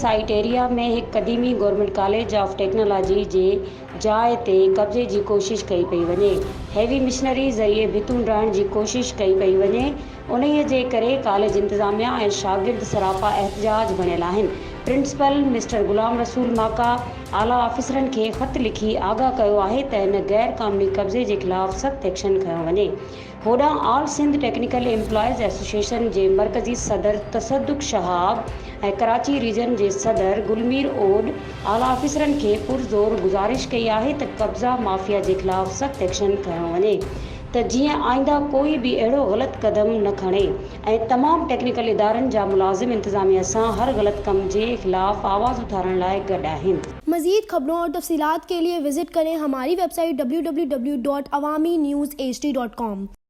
Site area ۾ هڪ قديمي government college of technology جي جاء تي قبضي جي ڪوشش ڪئي پئي وڃي. هيوي مشنري ذريعي ڀتون ڊاهڻ جي ڪوشش ڪئي پئي وڃي. انهيء جي ڪري ڪاليج انتظاميا ۽ شاگرد سراپا احتجاج بڻيل آهن. پرنسپل مسٽر غلام رسول ماڪا اعليٰ آفيسرن کي خط لکي آگاهه ڪيو آهي ته ان غير قانوني قبضي جي خلاف سخت ايڪشن کنيو وڃي. هوڏانهن آل سنڌ ٽيڪنيڪل ايمپلائيز ايسوسيئيشن جي مرڪزي صدر تصدق شهاب ۽ ڪراچي ريجن جي صدر گلمير اوڏ اعليٰ آفيسرن کي پرزور گذارش ڪئي آهي ته قبضا مافيا جي خلاف سخت ايڪشن کنيو وڃي ته جيئن آئنده ڪوئي به اهڙو غلط قدم نه کڻي ۽ تمام ٽيڪنيڪل ادارن جا ملازم انتظاميا سان هر غلط ڪم جي خلاف آواز اٿارڻ لاء گڏ آهن. مزيد خبرون اور تفصيلات ڪي ليي وزٽ ڪرين هماري website W W W dot Awami news H D dot com.